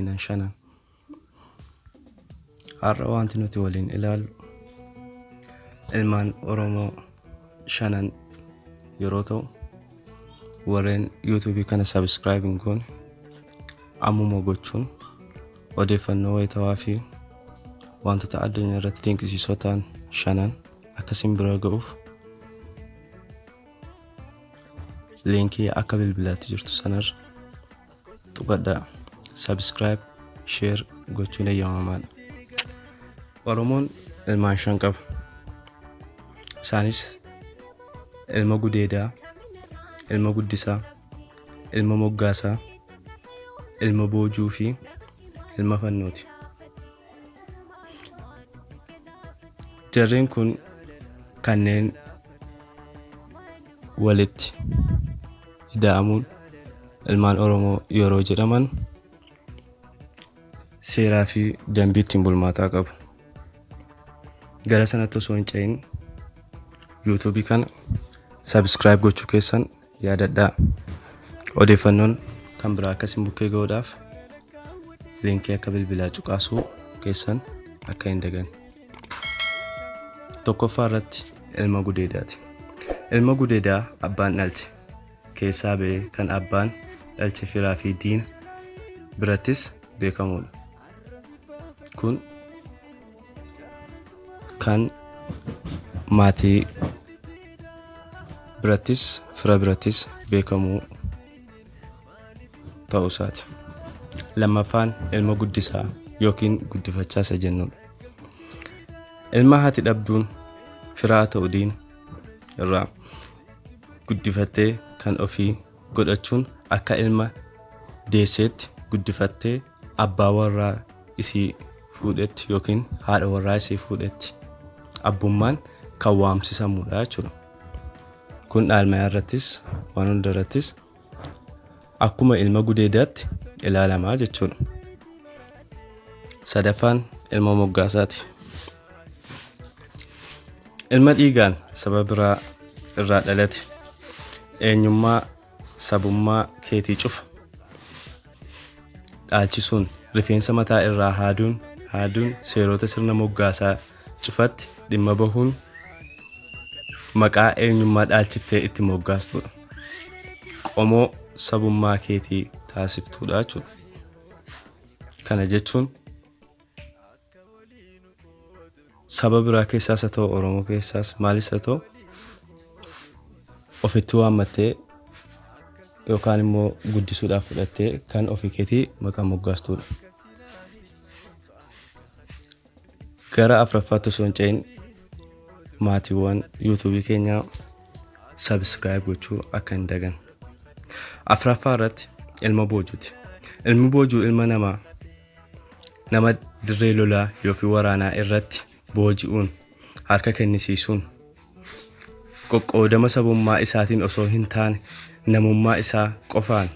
Kennan shanan. Har'a wanti nuti waliin ilaallu ilmaan Oromoo shanan yeroo ta'u, warreen yuutuubii kana subscribe hin goone ammuma gochuun odeeffannoo wayitawaa fi wantoota addunyaa irratti dinqisiisoo ta'an shanan akka isin bira ga'uuf liinkii akka bilbilaatti jirtu sanarra tuqadhaa. Subscribe, share gochuun eeyyamamaadha. Oromoon ilmaan shan qaba. Isaanis ilma gudeedaa, ilma guddisaa, ilma moggaasaa, ilma boojuu fi ilma fannooti. Jarreen kun kanneen walitti ida'amuun ilmaan Oromoo yeroo jedhaman seeraa fi dambii ittiin bulmaataa qabu. Gara sanatti osoo hin ce'in yuutuubii kana subscribe gochuu keessan yaadadhaa. Odeeffannoon kan biraa akka isin bukkee ga'uudhaaf liinkii akka bilbilaa cuqaasuu keessan akka hin daganne. Tokkoffaa irratti ilma gudeedaati. Ilma gudeedaa abbaan dhalche keessaa ba'ee kan abbaan dhalche firaa fi diina birattis beekamuudha. Kun kan maatii birattis fira birattis beekamuu ta'uu isaati. Lammaffaan ilma guddisaa yookiin guddifachaa isa jennudha. Ilma haati dhabduun firaa ta'u diina irraa guddifattee kan ofii godhachuun akka ilma deesseetti guddifattee abbaa warraa isii fuudhetti yookiin haadha warraa isii fuudhetti abbummaan kan waamsisamudha jechuudha. Kun dhaalmayaa irrattis waan hunda irrattis akkuma ilma gudeedaatti ilaalamaa jechuudha. Sadaffaan ilma moggaasaati. Ilma dhiigaan saba biraa irraa dhalate eenyummaa sabummaa keetii cufa dhaalchisuun rifeensa mataa irraa haaduun seerota sirna moggaasaa cufatti dhimma bahuun maqaa eenyummaa dhaalchiftee itti moggaastuudha. Qomoo sabummaa keetii taasiftuudha jechuudha. Kana jechuun saba biraa keessaas haa ta'u Oromoo keessaas maalis haa ta'u ofitti waammattee yookaan immoo guddisuudhaaf fudhattee kan ofii keetii maqaa moggaastuudha. Gara afuraffaatti osoo hin ce'in maatiiwwan yuutuubii keenyaa subscribe gochuu akka hin dagan. Afuraffaa irratti ilma boojuuti. Ilmi boojuu ilma namaa nama dirree lolaa yookiin waraanaa irratti booji'uun harka kennisiisuun qoqqoodama sabummaa isaatiin osoo hin taane namummaa isaa qofaan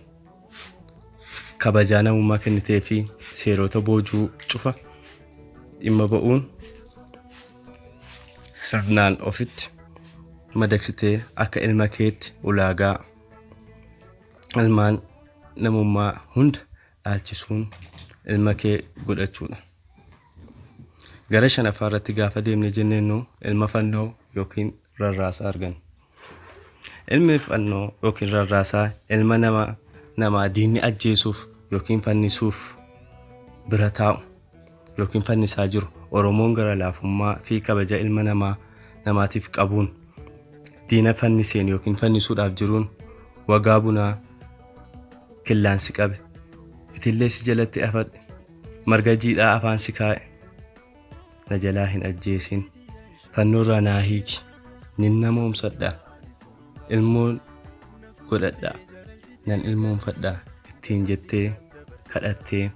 kabajaa namummaa kennitee fi seerota boojuu cufa dhimma ba'uun sirnaan ofitti madaqsitee akka ilma keetti ulaagaa ilmaan namummaa hunda dhaalchisuun ilma kee godhachuudha. Gara shanaffaa irratti gaafa deemne jenneennu ilma fannoo yookiin rarraasaa arganna. Ilmi fannoo yookiin rarraasaa ilma namaa diinni ajjeesuuf yookiin fannisuuf bira taa'u yookiin fannisaa jiru Oromoon gara laafummaa fi kabaja ilma namaatiif qabuun diina fanniseen yookiin fannisuudhaaf jiruun wagaa bunaa killaan si qabe itillee si jalatti afadhe marga jiidhaa afaan si kaa'e na jalaa hin ajjeesin fannoorraa naa hiiki nin namoomsadha ilmoon godhadha nan ilmoomfadha ittiin jettee kadhattee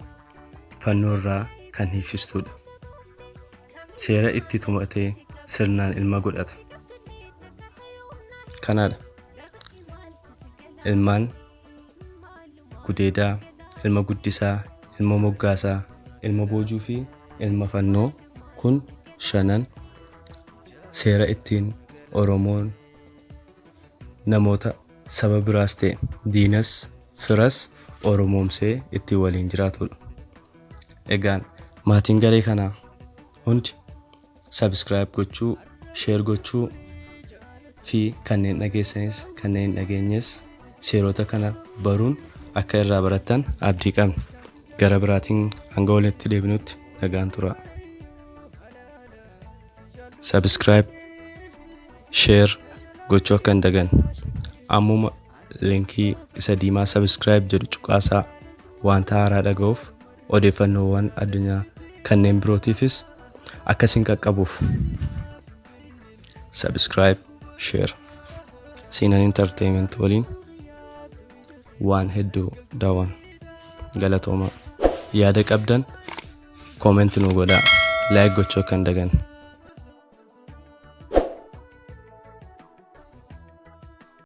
fannoorraa kan hiiksistuudha. Seera itti tumatee sirnaan ilma godhata. Kanaadha. Ilmaan gudeedaa, ilma guddisaa, ilma moggaasaa, ilma boojuu fi ilma fannoo kun shanan seera ittiin Oromoon namoota saba biraas ta'e diinas firas Oromoomsee ittiin waliin jiraatudha. Egaan maatiin garee kanaa hundi subscribe gochuu, share gochuu fi kanneen dhageessanis kanneen hin dhageenyes seerota kana baruun akka irraa barattan abdii qabna. Gara biraatiin hanga walitti deebinutti nagaan turaa. Subscribe, share gochuu akka hin daganne. Ammuma linkii isa diimaa subscribe jedhu cuqaasaa, wanta haaraa dhaga'uuf, odeeffannoowwan addunyaa kanneen birootiifis akkasiin qaqqabuuf subscribe, share. Siinan Entertainment waliin waan hedduu daawwan. Galatoomaa. Yaada qabdan comment nu godhaa. Like gochuu akka hin daganne.